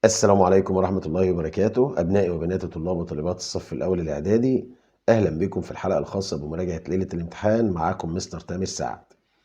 السلام عليكم ورحمة الله وبركاته، أبنائي وبناتي طلاب وطالبات الصف الأول الإعدادي. أهلا بكم في الحلقة الخاصة بمراجعة ليلة الامتحان. معاكم مستر تامر سعد.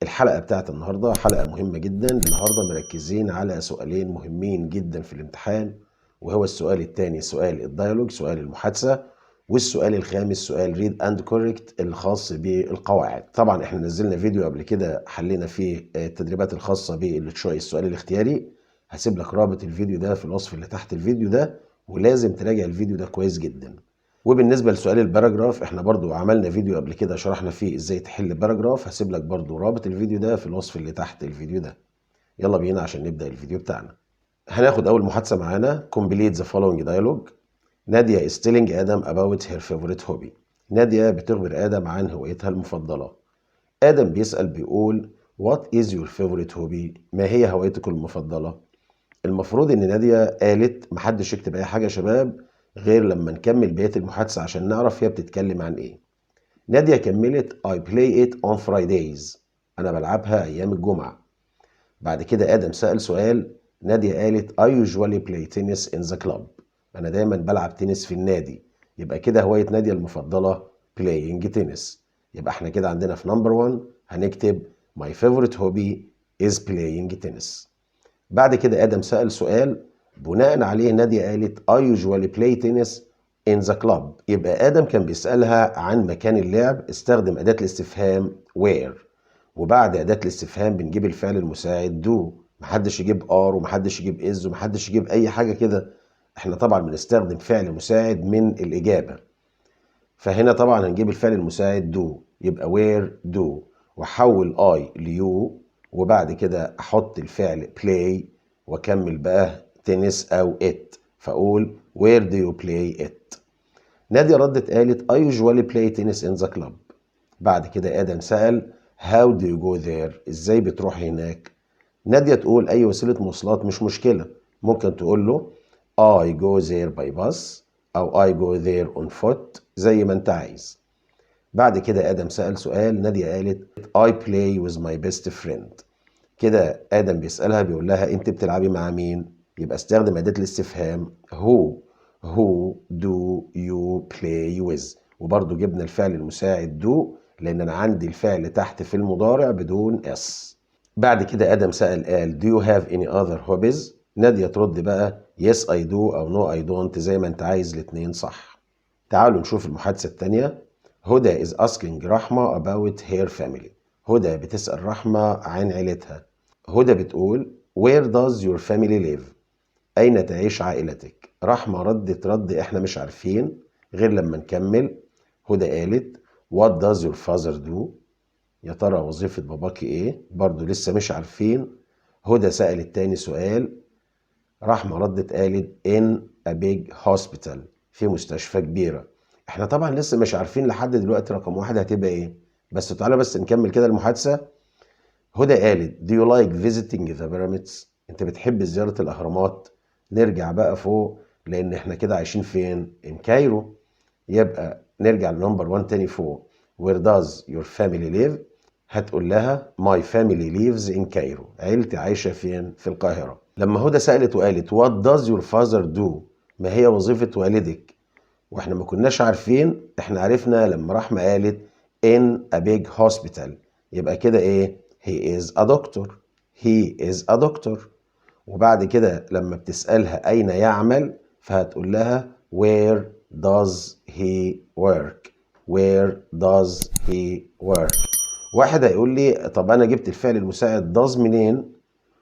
الحلقة بتاعت النهاردة حلقة مهمة جدا. النهاردة مركزين على سؤالين مهمين جدا في الامتحان، وهو السؤال الثاني سؤال ال dialogue، سؤال المحادثة، والسؤال الخامس سؤال read and correct الخاص بالقواعد. طبعا احنا نزلنا فيديو قبل كده حلينا فيه التدريبات الخاصة بال choice، السؤال الاختياري. هسيب لك رابط الفيديو ده في الوصف اللي تحت الفيديو ده، ولازم تراجع الفيديو ده كويس جدا. وبالنسبة لسؤال ال paragraph، احنا برضو عملنا فيديو قبل كده شرحنا فيه ازاي تحل paragraph. هسيب لك برضو رابط الفيديو ده في الوصف اللي تحت الفيديو ده. يلا بينا عشان نبدأ الفيديو بتاعنا. هناخد اول محادثة معانا. complete the following dialogue. نادية is telling آدم about her favorite hobby. نادية بتخبر آدم عن هوايتها المفضلة. آدم بيسأل، بيقول: what is your favorite hobby؟ ما هي هوايتك المفضلة؟ المفروض ان نادية قالت محدش يكتب اي حاجة يا شباب غير لما نكمل بقية المحادثة عشان نعرف هي بتتكلم عن ايه. نادية كملت: I play it on Fridays. انا بلعبها ايام الجمعة. بعد كده ادم سأل سؤال. نادية قالت: I usually play tennis in the club. انا دايما بلعب تنس في النادي. يبقى كده هواية نادية المفضلة playing tennis. يبقى احنا كده عندنا في number 1 هنكتب my favorite hobby is playing tennis. بعد كده آدم سأل سؤال بناء عليه نادية قالت: I usually play tennis in the club. يبقى آدم كان بيسألها عن مكان اللعب، استخدم أداة الاستفهام where، وبعد أداة الاستفهام بنجيب الفعل المساعد do. محدش يجيب are ومحدش يجيب is ومحدش يجيب أي حاجة كده. احنا طبعا بنستخدم فعل مساعد من الإجابة، فهنا طبعا هنجيب الفعل المساعد do. يبقى where do، واحول I ل you، وبعد كده احط الفعل play واكمل بقى تنس او it، فاقول: where do you play it؟ نادية ردت قالت: I usually play tennis in the club. بعد كده آدم سأل: how do you go there؟ ازاي بتروح هناك؟ نادية تقول أي وسيلة مواصلات مش مشكلة. ممكن تقول له I go there by bus أو I go there on foot، زي ما أنت عايز. بعد كده آدم سأل سؤال. نادية قالت: I play with my best friend. كده آدم بيسألها، بيقول لها أنت بتلعبي مع مين؟ يبقى استخدم أداة الاستفهام who. who do you play with؟ وبرضو جبنا الفعل المساعد do، لأن أنا عندي الفعل تحت في المضارع بدون s. بعد كده آدم سأل، قال: do you have any other hobbies؟ نادية ترد بقى yes I do أو no I don't، زي ما أنت عايز، الاتنين صح. تعالوا نشوف المحادثة التانية. هدى is asking رحمة about her family. هدى بتسأل رحمة عن عيلتها. هدى بتقول: where does your family live؟ أين تعيش عائلتك؟ رحمة ردت رد إحنا مش عارفين غير لما نكمل. هدى قالت: what does your father do؟ يا ترى وظيفة باباكي إيه؟ برضو لسه مش عارفين. هدى سألت تاني سؤال. رحمة ردت قالت: in a big hospital، في مستشفى كبيرة. احنا طبعا لسه مش عارفين لحد دلوقتي رقم 1 هتبقى ايه، بس تعالى بس نكمل كده المحادثة. هدى قالت: do you like visiting the pyramids؟ انت بتحب زيارة الأهرامات؟ نرجع بقى فوق، لأن احنا كده عايشين فين؟ in Cairo. يبقى نرجع ل number 1 تاني فوق: where does your family live؟ هتقول لها: my family lives in Cairo. عيلتي عايشة فين؟ في القاهرة. لما هدى سألت وقالت: what does your father do؟ ما هي وظيفة والدك؟ واحنا ما كناش عارفين، احنا عرفنا لما رحمة قالت in a big hospital. يبقى كده ايه؟ he is a doctor. he is a doctor. وبعد كده لما بتسألها أين يعمل، فهتقول لها: where does he work؟ where does he work؟ واحد هيقول لي: طب أنا جبت الفعل المساعد does منين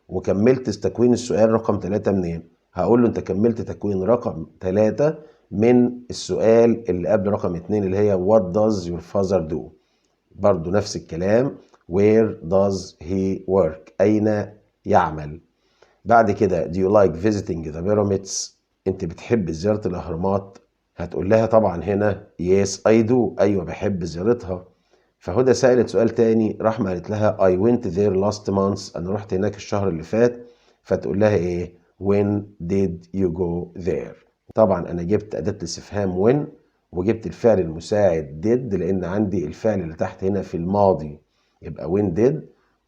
وكملت تكوين السؤال رقم 3 منين؟ هقول له: أنت كملت تكوين رقم 3 من السؤال اللي قبل رقم 2، اللي هي what does your father do. برضو نفس الكلام: where does he work؟ أين يعمل؟ بعد كده: do you like visiting the pyramids؟ انت بتحب زيارة الأهرامات؟ هتقول لها طبعا هنا: yes I do. أيوة بحب زيارتها. فهدى سألت سؤال تاني. رحمة قالت لها: I went there last month. أنا رحت هناك الشهر اللي فات. فتقول لها إيه؟ when did you go there؟ طبعا أنا جبت أداة الاستفهام when وجبت الفعل المساعد did، لأن عندي الفعل اللي تحت هنا في الماضي. يبقى when did،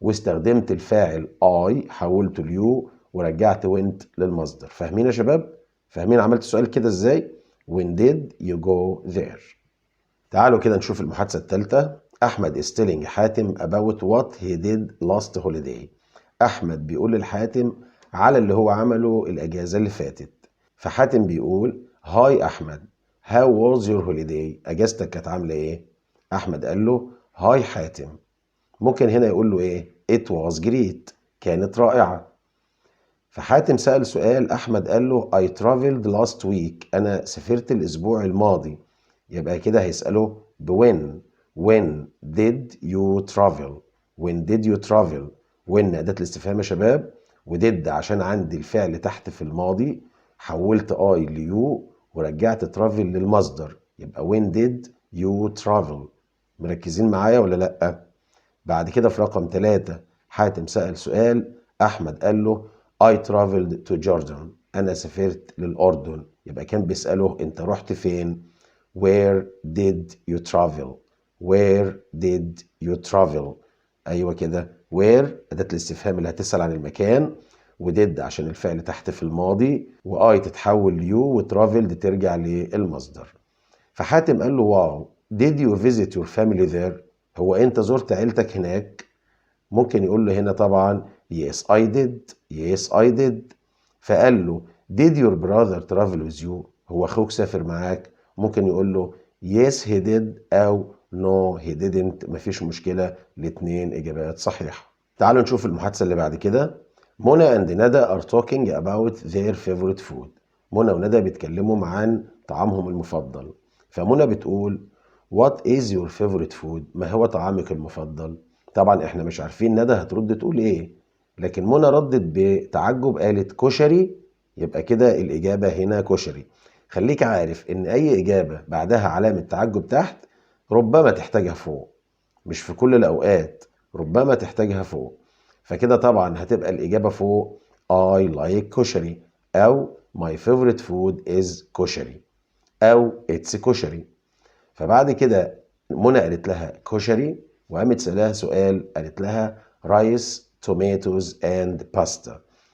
واستخدمت الفاعل I حولته ل you، ورجعت went للمصدر. فاهمين يا شباب؟ فاهمين عملت السؤال كده ازاي؟ when did you go there. تعالوا كده نشوف المحادثة الثالثة. أحمد is telling حاتم about what he did last holiday. أحمد بيقول للحاتم على اللي هو عمله الأجازة اللي فاتت. فحاتم بيقول hi أحمد، how was your holiday؟ أجازتك كانت عاملة إيه؟ أحمد قال له hi حاتم. ممكن هنا يقول له إيه؟ it was great، كانت رائعة. فحاتم سأل سؤال، أحمد قال له I traveled last week، أنا سافرت الأسبوع الماضي. يبقى كده هيسأله ب when. when did you travel؟ when did you travel؟ when أداة الاستفهام يا شباب، و did عشان عندي الفعل تحت في الماضي، حولت I ل you ورجعت travel للمصدر، يبقى when did you travel. مركزين معايا ولا لأ؟ بعد كده في رقم 3 حاتم سأل سؤال، أحمد قال له I traveled to Jordan، أنا سافرت للأردن. يبقى كان بيسأله أنت رحت فين؟ where did you travel؟ where did you travel؟ أيوة كده، where أداة الاستفهام اللي هتسأل عن المكان، و did عشان الفعل تحت في الماضي، و I تتحول ل you، و traveled ترجع للمصدر. فحاتم قال له wow، did you visit your family there؟ هو أنت زرت عيلتك هناك؟ ممكن يقول له هنا طبعا yes I did، yes I did. فقال له did your brother travel with you؟ هو أخوك سافر معاك؟ ممكن يقول له yes he did أو no he didn't، مفيش مشكلة، الاتنين إجابات صحيحة. تعالوا نشوف المحادثة اللي بعد كده. منى and ندى are talking about their favorite food. منى وندى بيتكلموا عن طعامهم المفضل. فمنى بتقول what is your favorite food؟ ما هو طعامك المفضل؟ طبعا احنا مش عارفين ندى هترد تقول ايه، لكن منى ردت بتعجب قالت كشري، يبقى كده الإجابة هنا كشري. خليك عارف ان اي إجابة بعدها علامة تعجب تحت ربما تحتاجها فوق، مش في كل الأوقات، ربما تحتاجها فوق. فكده طبعا هتبقى الإجابة فوق I like كشري، أو my favorite food is كشري، أو it's كشري. فبعد كده منى قالت لها كشري، وقامت سألها سؤال قالت لها rice، tomatoes and pasta.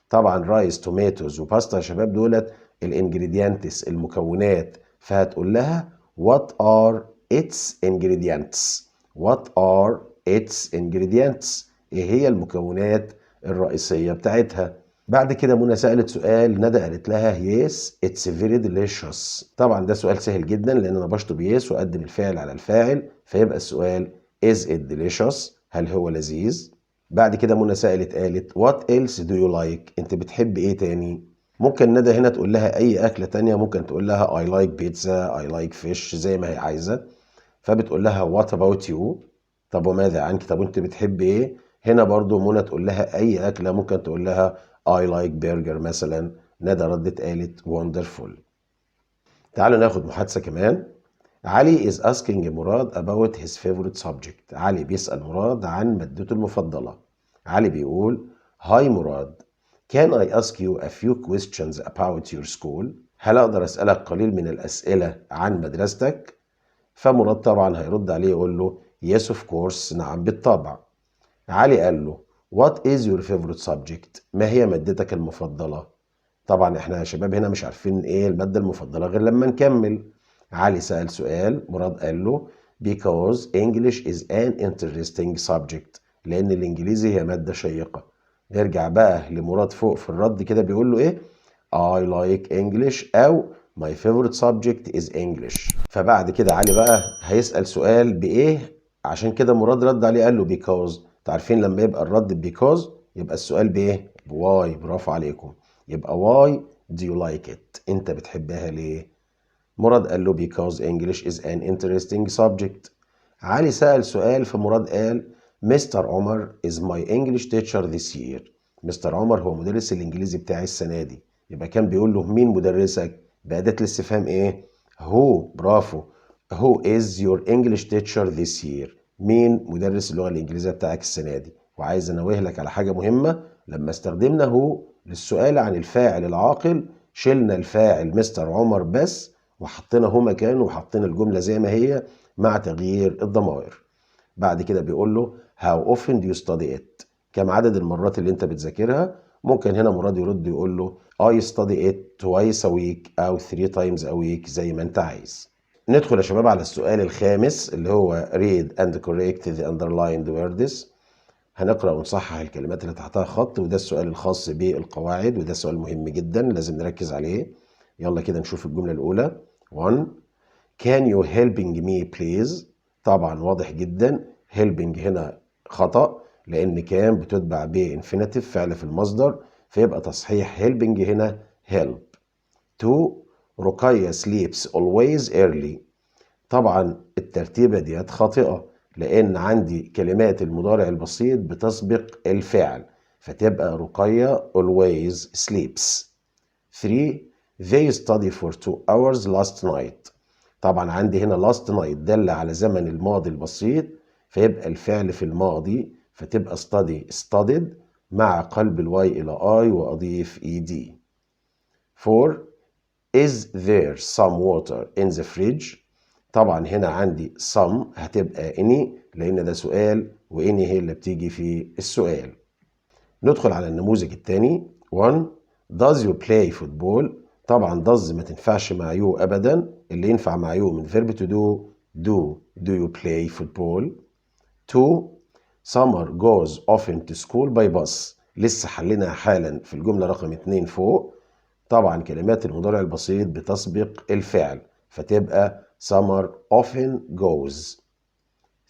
طبعا rice، tomatoes و pasta يا شباب دولت ال ingredients، المكونات. فهتقول لها what are its ingredients؟ what are its ingredients؟ ايه هي المكونات الرئيسية بتاعتها؟ بعد كده منى سألت سؤال، ندى قالت لها yes، it's very delicious. طبعا ده سؤال سهل جدا لان انا بشطب yes واقدم الفعل على الفاعل، فيبقى السؤال is it delicious؟ هل هو لذيذ؟ بعد كده منى سألت قالت what else do you like؟ انت بتحب ايه تاني؟ ممكن ندى هنا تقول لها اي اكلة تانية، ممكن تقول لها I like pizza، I like fish، زي ما هي عايزة. فبتقول لها what about you؟ طب وماذا عنك؟ طب وانت بتحب ايه؟ هنا برضو منى تقول لها اي اكلة، ممكن تقول لها I like burger مثلا. ندى ردت قالت wonderful. تعالوا ناخد محادثة كمان. علي is asking مراد about his favorite subject. علي بيسأل مراد عن مادته المفضلة. علي بيقول Hi مراد، can I ask you a few questions about your school؟ هل أقدر أسألك قليل من الأسئلة عن مدرستك؟ فمراد طبعا هيرد عليه يقول له yes of course، نعم بالطبع. علي قال له what is your favorite subject؟ ما هي مادتك المفضلة؟ طبعا احنا يا شباب هنا مش عارفين ايه المادة المفضلة غير لما نكمل. علي سأل سؤال، مراد قال له because English is an interesting subject، لأن الإنجليزي هي مادة شيقة. نرجع بقى لمراد فوق في الرد كده بيقول له إيه؟ I like English أو my favorite subject is English. فبعد كده علي بقى هيسأل سؤال بإيه؟ عشان كده مراد رد عليه قال له because. تعرفين لما يبقى الرد because يبقى السؤال بإيه؟ ب why. برافو عليكم. يبقى why do you like it؟ أنت بتحبها ليه؟ مراد قال له because English is an interesting subject. علي سأل سؤال، فمراد قال مستر عمر is my English teacher this year. مستر عمر هو مدرس الإنجليزي بتاعي السنة دي. يبقى كان بيقول له مين مدرسك؟ بأداة الاستفهام إيه؟ who. برافو. who is your English teacher this year؟ مين مدرس اللغة الإنجليزية بتاعك السنة دي؟ وعايز أنوه لك على حاجة مهمة، لما استخدمنا who للسؤال عن الفاعل العاقل شلنا الفاعل مستر عمر بس وحطينا who مكانه وحطينا الجملة زي ما هي مع تغيير الضمائر. بعد كده بيقول له how often do you study it؟ كم عدد المرات اللي انت بتذاكرها؟ ممكن هنا مراد يرد يقول له I study it twice a week أو three times a week، زي ما أنت عايز. ندخل يا شباب على السؤال الخامس اللي هو read and correct the underlined words. هنقرأ ونصحح الكلمات اللي تحتها خط، وده السؤال الخاص بالقواعد، وده سؤال مهم جدا لازم نركز عليه. يلا كده نشوف الجملة الأولى. 1، Can you helping me please؟ طبعا واضح جدا helping هنا خطأ، لأن can بتتبع ب infinitive فعل في المصدر، فيبقى تصحيح helping هنا help. 2، رقية sleeps always early. طبعا الترتيبة ديت خاطئة، لأن عندي كلمات المضارع البسيط بتسبق الفعل، فتبقى رقية always sleeps. 3، They study for 2 hours last night. طبعا عندي هنا last night دل على زمن الماضي البسيط، فيبقى الفعل في الماضي، فتبقى study studied مع قلب ال y إلى i وأضيف ed. 4، Is there some water in the fridge؟ طبعا هنا عندي some هتبقى any، لأن ده سؤال و any هي اللي بتيجي في السؤال. ندخل على النموذج الثاني. 1، Does you play football؟ طبعا does ما تنفعش مع you أبدا، اللي ينفع مع you من verb to do، do. Do you play football؟ 2، Summer goes often to school by bus. لسه حليناها حالا في الجملة رقم 2 فوق. طبعا كلمات المضارع البسيط بتسبق الفعل، فتبقى Summer often goes.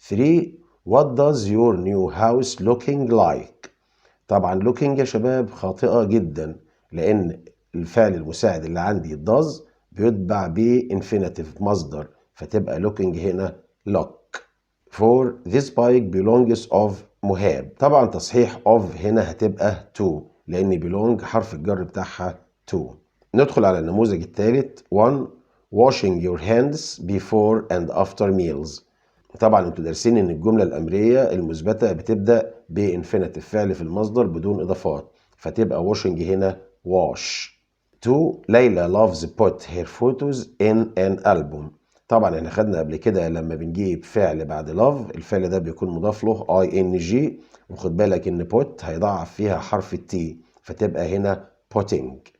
3، What does your new house looking like؟ طبعا looking يا شباب خاطئة جدا، لأن الفعل المساعد اللي عندي does بيتبع ب infinitive مصدر، فتبقى looking هنا look. 4، This bike belongs of مهاب. طبعا تصحيح of هنا هتبقى to، لأن belong حرف الجر بتاعها to. ندخل على النموذج الثالث. 1، washing your hands before and after meals. طبعا انتوا دارسين ان الجملة الأمرية المثبتة بتبدأ ب infinitive فعل في المصدر بدون إضافات، فتبقى washing هنا wash. 2، ليلى loves put her photos in an album. طبعا احنا خدنا قبل كده لما بنجيب فعل بعد love الفعل ده بيكون مضاف له ing، وخد بالك ان put هيضعف فيها حرف ال t، فتبقى هنا putting.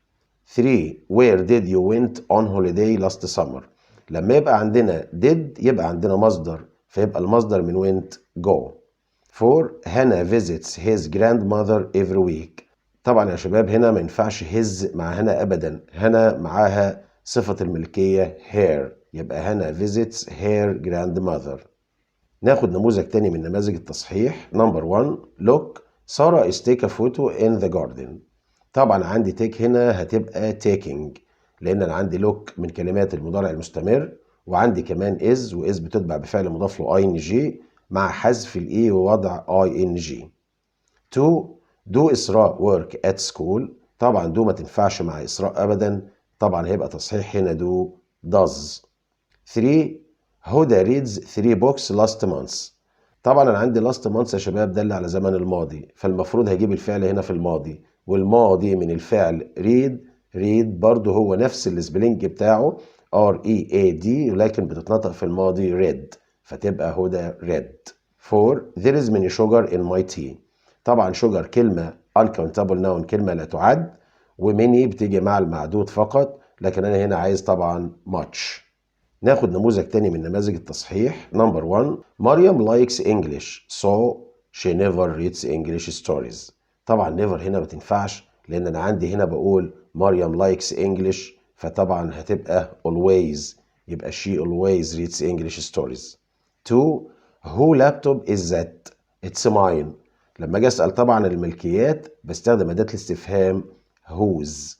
3، where did you went on holiday last summer؟ لما يبقى عندنا did يبقى عندنا مصدر، فيبقى المصدر من went go. 4، هنا visits his grandmother every week. طبعا يا شباب هنا ما ينفعش his مع هنا ابدا، هنا معاها صفة الملكية her، يبقى هنا visits her grandmother. ناخد نموذج تاني من نماذج التصحيح. number 1، look، سارة is take a photo in the garden. طبعا عندي take هنا هتبقى taking، لان انا عندي look من كلمات المضارع المستمر، وعندي كمان is، و is بتتبع بفعل مضاف له ing مع حذف ال e ووضع ing. 2، do اسراء work at school؟ طبعا do ما تنفعش مع اسراء ابدا، طبعا هيبقى تصحيح هنا do does. 3، هدى reads 3 books last month. طبعا انا عندي last month يا شباب دل على زمن الماضي، فالمفروض هجيب الفعل هنا في الماضي، والماضي من الفعل read، read برضو هو نفس ال spelling بتاعه R E A D، ولكن بتتنطق في الماضي read، فتبقى هدى read. 4، there is many sugar in my tea. طبعا sugar كلمة uncountable noun، كلمة لا تعد، و many بتيجي مع المعدود فقط، لكن أنا هنا عايز طبعا much. ناخد نموذج تاني من نماذج التصحيح. number 1، مريم likes English so she never reads English stories. طبعا never هنا ما تنفعش، لأن أنا عندي هنا بقول مريم likes English، فطبعا هتبقى always، يبقى she always reads English stories. 2، who laptop is that؟ it's mine. لما اجي اسال طبعا الملكيات بستخدم اداه الاستفهام whose.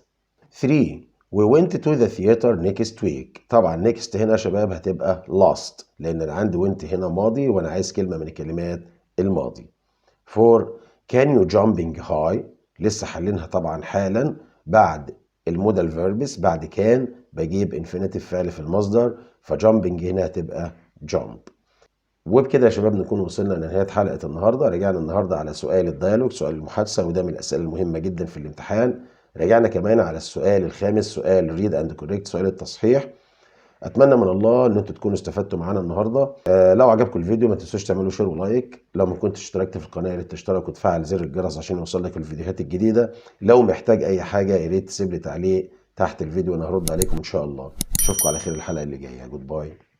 3، we went to the theater next week. طبعا next هنا يا شباب هتبقى last، لان انا عندي went هنا ماضي وانا عايز كلمه من كلمات الماضي. 4، can you jumping high؟ لسه حلينها طبعا حالا، بعد ال modal verbs بعد can بجيب infinitive فعل في المصدر، ف jumping هنا هتبقى jump. وبكده يا شباب نكون وصلنا لنهاية حلقة النهاردة. رجعنا النهاردة على سؤال ال dialogue، سؤال المحادثة، وده من الأسئلة المهمة جدا في الامتحان. رجعنا كمان على السؤال الخامس، سؤال read and correct، سؤال التصحيح. اتمنى من الله ان انتوا تكونوا استفدتوا معانا النهارده. لو عجبكم الفيديو ما تنسوش تعملوا share و like. لو ما كنتش اشتركت في القناة يا ريت تشترك وتفعل زر الجرس عشان يوصل لك الفيديوهات الجديده. لو محتاج اي حاجة يا ريت تسيب لي تعليق تحت الفيديو وانا هرد عليكم ان شاء الله. اشوفكم على خير الحلقة اللي جايه. goodbye.